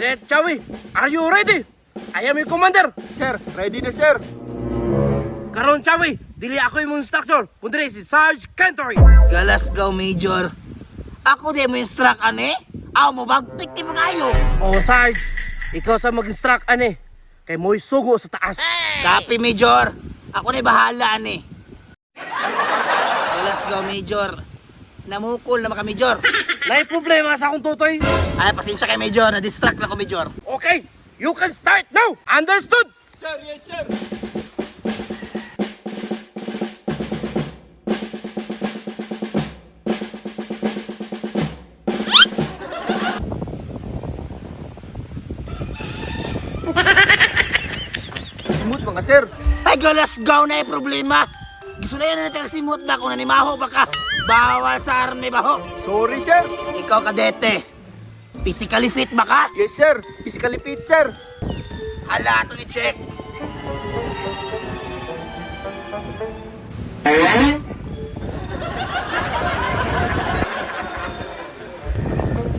Cadet Chawi, are you ready? I am your commander. Sir, ready na, sir. Karon Chawi, dili ako imong instructor, kundi si Sarge Kentoy. Galasgaw, Major. Ako di mo instruct ane. Aw mo bagtik ni mga ayo. Oh Sarge, ikaw sa mag-instruct ane. Kay mo'y sugo sa taas. Copy, Major. Ako na bahala ane. Galasgaw, Major. Namukol na maka, Major. Nay problema sa akong tutoy. Ay, pasensya kay Major. Na-distract lang ko, Major. Okay, you can start now. Understood? Sir, yes, sir. Simut mga sir. Ay, galasgaw na yung problema. Gisulayan na natin ang simot ba kung nanimaho ba ka? Bawal sa army baho. Sorry, sir. Ikaw, kadete. Physically fit ba ka? Yes, sir. Physically fit, sir. Hala, ito ni check.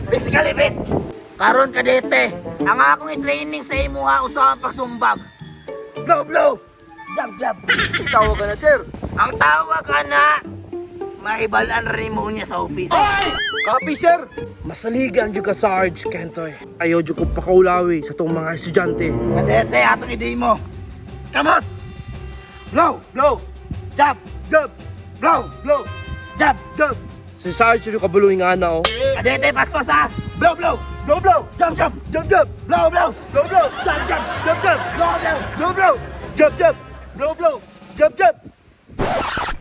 Physically fit. Karon kadete, ang akong i-training sa imo ha usa ang pagsumbag. Blow blow. Jab jab. Si tawag ka na, sir. Ang tawag ana, maibalan rin mo niya sa office. Copy, sir. Masaligan jud ka Sarge Kentoy. Ayaw jud ko pakaulawi sa tong mga estudyante. Kadete, atong i-demo. Come on. Blow, Blow, jab, jab, blow, blow, jab. jab. Si Sarge jud kabuloy nga na oh. Kadete, paspas ha. Blow, blow. Blow, blow, Jump, jump. jab, jab. Blow, blow. Blow, blow, Jump, jump. jab, jab. Blow, blow. Blow, blow, jab, jab. Blow, blow, jab, jab.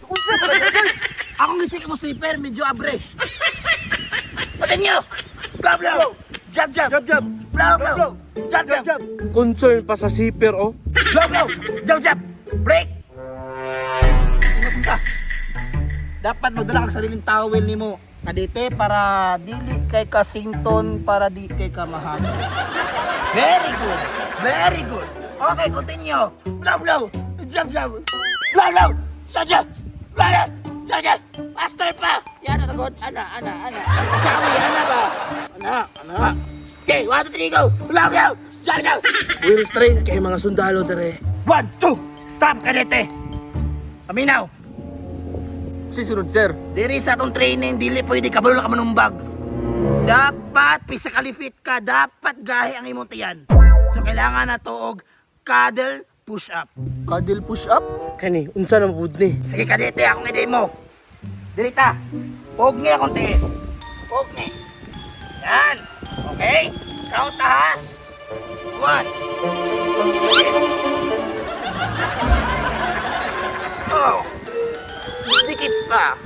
Unsa ba na, sir? Akong i-check mo zipper, medyo abre. Continue. Blow, blow. Jump, jump. Jab, jab. Blow, Blow, blow. blow. Jump, Jab, jump. jab. Concern pa sa zipper oh. Blow, blow. Jump, jump. Break. Sunod ka. Dapat magdala kag sariling towel nimo. Kadete para dili kay kasington para di kay kamahal. Very good. Very good. Okay, continue. Blow, blow. Jump, jump. Blow, blow. Jump, jump. Blow, blow. Jump, jump. Faster pa. Yan, natagot. Ana, ana, ana. Sabi, ana ba? Ana, ana. Okay, 1, 2, 3, go. Blow, blow. Jump, jump. Well trained kay mga sundalo dere. 1, 2. Stop, kadete. Paminaw. Si sunod, sir. Diri sa atong training, dili pwede kabalo ka manumbag. Dapat physically fit ka, dapat gahi ang imong tiyan. So kailangan na to og cuddle push up. Cuddle push up. Kani, unsa na mapud ni? Sige kadete, akong i-demo. Dili ta. Pugni akong tiil. Pugni. Yan. Okay? Count ta ha. 1. Oh. Dikit pa.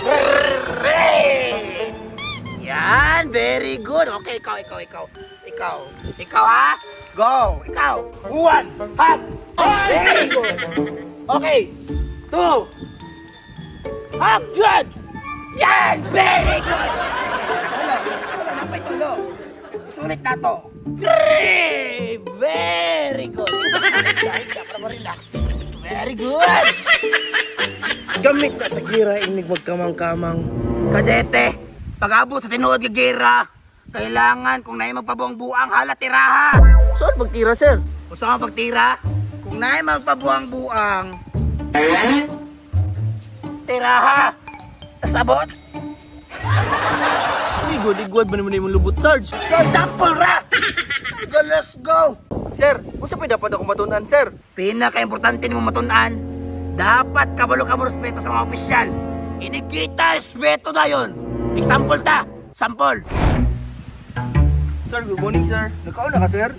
Three. Yan, very good. Okay, ikaw, ikaw, ikaw. Ikaw. Ikaw, ha? Go. Ikaw. 1. Hop. Very good. Okay. 2. Hop, good. Yan, very good. Wala, wala, napay tulo. Sulit na to. 3. Very good. Kahit ka, para ma-relax. Very good. Gamit na sa gira inig magkamang-kamang. Kadete, pag-abot sa tinuod nga gera, kailangan kung naay magpabuang-buang hala tiraha. Saan magtira, sir? Kung saan pagtira, kung naay magpabuang-buang, tiraha. Sabot? Igod, igod man naman imong lubot, Sarge. Sample ra! Ay, go, let's go! Sir, unsa pa dapat ako matunan, sir? Pinaka-importante nimo matun-an, dapat kabalo ka mo respeto sa mga opisyal. Inikita, respeto dayon. Example ta, sample. Sir, good morning, sir. Nakaon na ka, sir?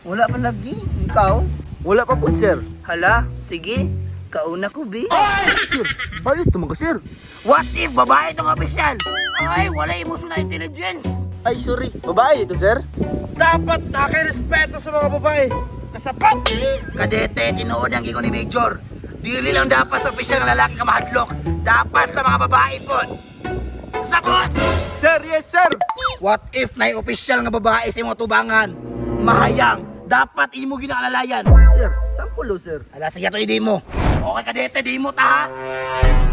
Wala pa lagi, ikaw. Wala pa po, sir. Hala, sige, kauna ko, bi. Sir, bayot naman ka, sir. What if babae itong opisyal? Ay, wala emotional intelligence. Ay, sorry. Babae dito, sir. Dapat nakirespeto sa mga babae. Kasapat! Kadete, tinuod ang gigo ni Major. Dili lang dapat sa opisyal ng lalaki ka mahadlok. Dapat sa mga babae po. Sabot! Sir, yes, sir. What if na opisyal nga babae sa imong tubangan? Mahayang, dapat imo ginaalalayan. Sir, sample, oh, sir. Ala, sige to i mo. Okay, kadete, di mo ta ha.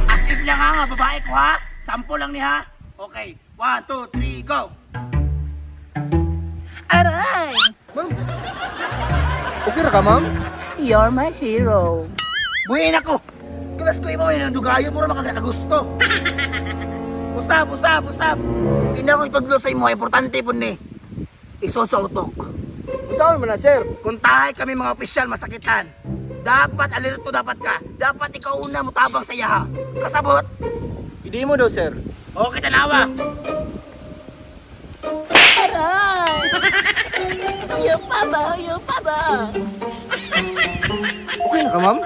As if lang ha, nga babae ko ha. Sample lang ni ha. Okay, 1, 2, 3, go. Okay ra ka, ma'am? You're my hero. Buhin ako! Kalas ko imo yung dugayo mo ra makakagusto. Usab, usab, usab. Hindi ako itudlo sa imo, importante po ni. Isod sa utok. Usaon man na, sir? Kung tahay kami mga opisyal masakitan, dapat alerto dapat ka. Dapat ikaw una mutabang sa iyaha. Kasabot? Hindi mo daw, sir. Okay, tanawa. Aray! Ayaw pa ba? Ayaw pa ba? Okay na ka, ma'am?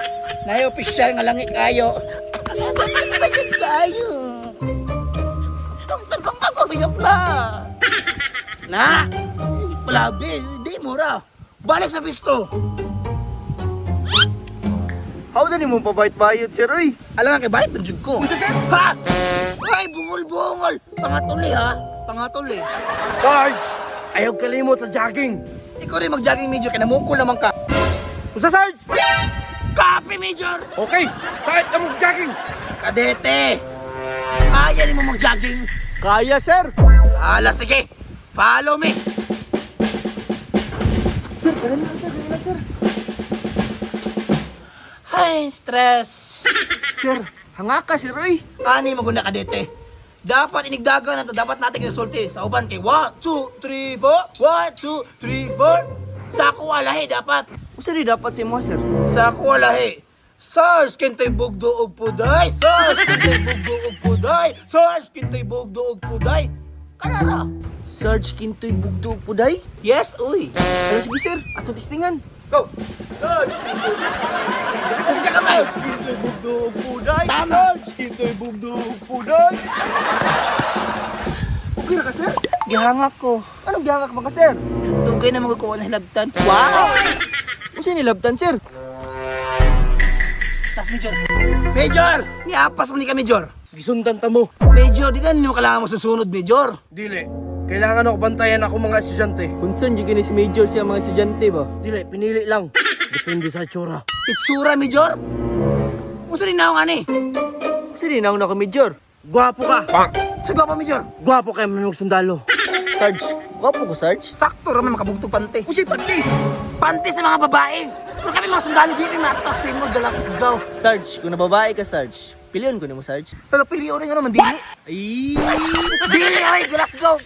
Nay opisyal nga langit kayo. Sakit pa dyan kayo. Tungtong kong pagpapayok ba? Na! Palabi, di mo ra. Balik sa pisto. How dali mo pabait-bayot, sir, oy? Alam nga kay balik ng jud ko. Unsa, sir? Ha? Ay, bungol-bungol. Pangatuli ha. Pangatuli. Sarge! Ayaw kalimot sa jogging! Ikaw rin mag-jogging major kay namukol naman ka. Usa, Sarge! Copy major. Okay, start na mag-jogging! Kadete. Kaya nimo mag-jogging. Kaya, sir. Hala sige. Follow me. Sir, dali lang, sir. Dali lang, sir. Ay, stress. Sir, hanga ka, sir, oy. Ani maguna kadete. Dapat inigdagan na to, dapat natin insulti sa uban kay 1 2 3 4 1 2 3 4. Sa ako alahi dapat. Usa di dapat sa imo, sir? Sa ako alahi. Sars kintoy bugdo og puday. Sars kintoy bugdo og puday. Sars kintoy bugdo og puday. Kanara. Sarge Kintoy Bugdo Puday? Yes, uy. Ala, sige, sir. Atong testingan. Go! Sarge Kintoy Sige kamay. Kintoy Bugdo Puday! Tama. Sarge Kintoy Bugdo Puday! Okay ra ka, sir? Gihangak ko. Anong gihangak man ka, sir? Dugay na magkukuha ng hilabtan. Wow! Usa nilabtan, sir? Tas Major. Major! Niapas mo ni ka, Major. Gisundan ta mo. Major, di na ninyo kailangan mo susunod, Major. Dili. Kailangan ako bantayan ako mga estudyante. Concern jud kini si Major siya mga estudyante ba? Dili, pinili lang. Depende sa itsura. Itsura, Major. Unsa rin naong ani? Usa di naong nako, Major. Gwapo ka! Sa pa, Major. Gwapo kayo mga sundalo. Sarge, gwapo ko, Sarge. Sakto raman makabugtong pante. Usay pante. Pante sa mga babae. Pero kami mga sundalo, di kami matak sa imo, galax go. Sarge, kung nababae ka, Sarge, piliyon ko nimo, Sarge. Pero piliyon rin ano man, dili. Ay! Dili ay, galax go.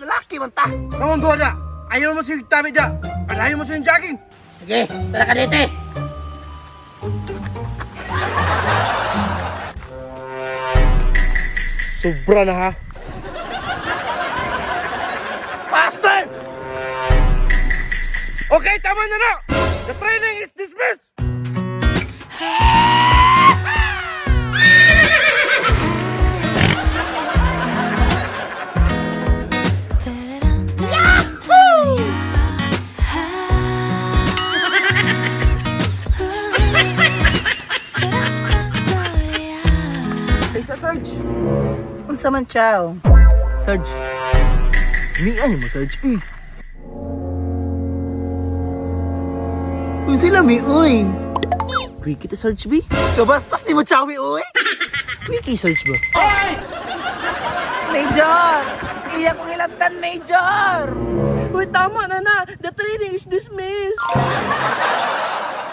Lalaki man ta. Come on, duha da! Ayaw mo siya tabi da! Palayo mo siya yung jogging! Sige, tara ka dito. Sobra na ha! Faster! Okay, tama na na! The training is dismissed! Yahoo! Ay sa Sarge. Unsa man chow? Sarge. Mian mo, Sarge. Eh. Unsa lami uy? Quickie ta, Sarge B. Kabastos ni mo chowi uy. Quickie, Sarge ba? Major! Iya kong hilabtan, Major! Uy, tama na na. The training is dismissed.